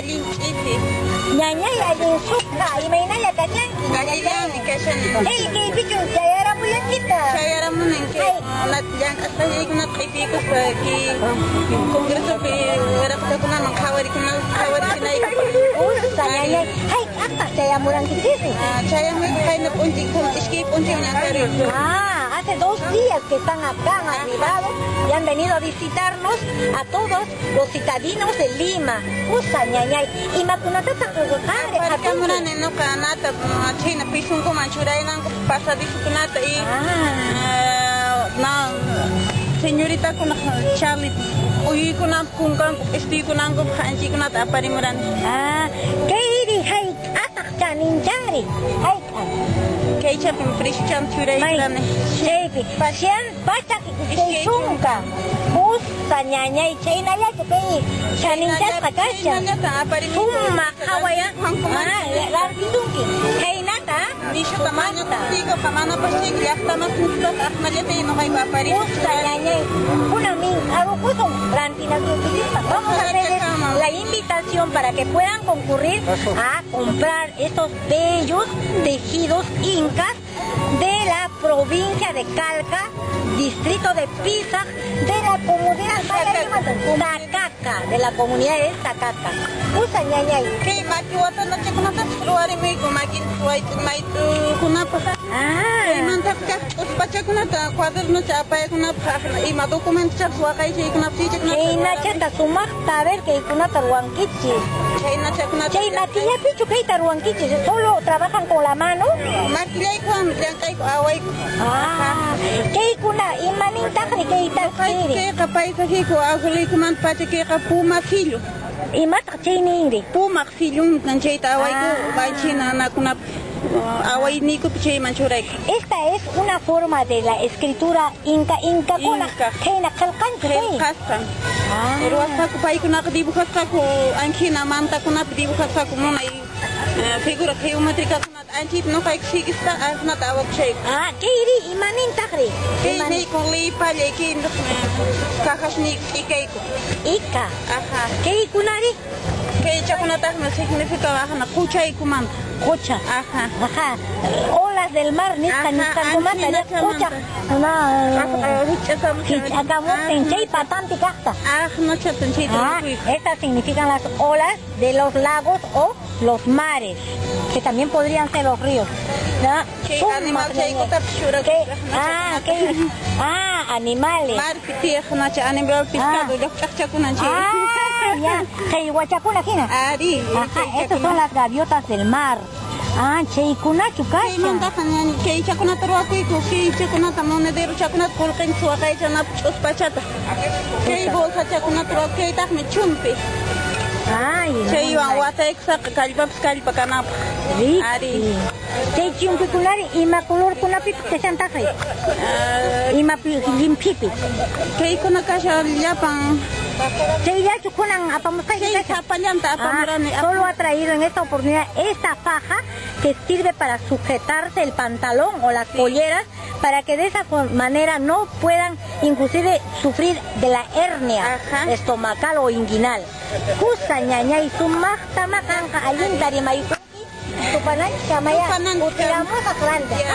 Allin ch'isi. Ñañay allin sukha, imaynalla kashanki? Allillanmi kashani. Hey, kaypichu chayaramullankita? Chayaramunan kay llank'asqaykunata q'ipiykuspa kay congresopi wiraqchakunaman qhawarichinayku. Usta ñañay, hayk'aqtaq chayamurankichis? Chayamuyku qayna p'unchay, iskay p'unchayña karuyku. Ah, hace 2 días que están acá, han arribado y han venido a visitarnos a todos los citadinos de Lima. Usta ñañay, imakunatataq qanri Aparicamurani nuqa nata chhayna pisunkuman churaynanku pasadisukunata y na señoritakunaq Charlie uyuykunanpaq kunkanku p'istuykunankupaq anchaykunata aparimurani. Ah, kayri hayk'ataq chaninchari? Hayk'a? Kaychapim presiochanta churaykurani. Chaypi, cien pachak iskay chunka. Usta ñañay, chaynallachu kay chaninchasqa kashan. Sumaq qhawaya. Rantisunki. Chaynata nishuta mañakuykuqa manapas chayqa llaqtamasinchikpaq aqnallata nuqayku aparimuq. Usta ñañay, kunan arukusun rantinakuykichikpaq. Vamos a hacerles la invitación para que puedan concurrir a comprar estos bellos tejidos incas de la provincia de Calca, distrito de Pisac, de la comunidad Tacaca, de la comunidad de Tacaca. Usa ñañay. Kay makiwatanachakunatapas ruwarimuyku makinta mayt'ukunapaq. Chaymantaq kaq ch'uspachakunata cuadernocha apayakunapaq ima documentochapas waqaychaykunapaq chaychakunata. Chaynachata sumaqta a ver kaykunata ruwankichis. Chaynachakunata. Chay makillapichu kayta ruwankichis, solo trabajan con la mano? Makillaykuwan llank'ayku awayku. Ah, kaykuna imanintaqri kaytaqri? Kayqa paisajiyku abueluykumanta pacha kayqa puma sillu. Imataq chay ninri? Pumaq silluntan chayta awayku china anakunapaq awayniykupi chayman churayku. Esta es una forma de la escritura inca, incakuna khayna qillqanchu kay. Qillqasqan. Ruwasqaku paykunaqa dibujasqaku ankhina mantakunapi dibujasqaku munay figura geométricakunata anchayta nuqayku sigispa aqnata awakushayku. Ah, kayri imanintaqri? Kay niyku liypallay kay cajasniyku t'ikayku. Ika. Ajá. Kaykunari? Kaychakunataqmi significa aqna quchaykumanta. Qucha. Ajá. Ajá. Olas del mar nisqa nisqankumanta qucha. Hich'akamuptin chay patampi kaqta. Aqnachatan chayta rukuyku. Estas significan las olas de los lagos o los mares, que también podrían ser los ríos. Chay animal chaykutapas churakuspa. Ah, ah, animales. Marpi tiyaq nacha animal pescado lluqch'aqchakunan chay. Ah, ya. Chay huachakuna hina. Ari. Ajá, estas son las gaviotas del mar. Ah, chaykunachu kashan. Chaymantaqa kaychakunata ruwakuyku, kaychakunata monederochakunata qullqinchis waqaychanapaq ch'uspachata. Kay bolsachakunata ruwaku, kaytaqmi chumpi. Ay, chaywan wataykusaqa kallpapas kallpa kanapaq. Ari. Chay chumpikunari ima colorkunapipis kashantaqri? Ima llimphipi? Kaykuna kashan llapan. Chayllachu kunan apamusqayki kashan? Sapallanta apamurani. Solo ha traído en esta oportunidad esta faja que sirve para sujetarse el pantalón o las polleras para que de esa manera no puedan inclusive sufrir de la hernia estomacal o inguinal. Kusa ñañay sumaqta maqanqa allinta rimaykunki tupananchik kamaya utiramusaq rantiq.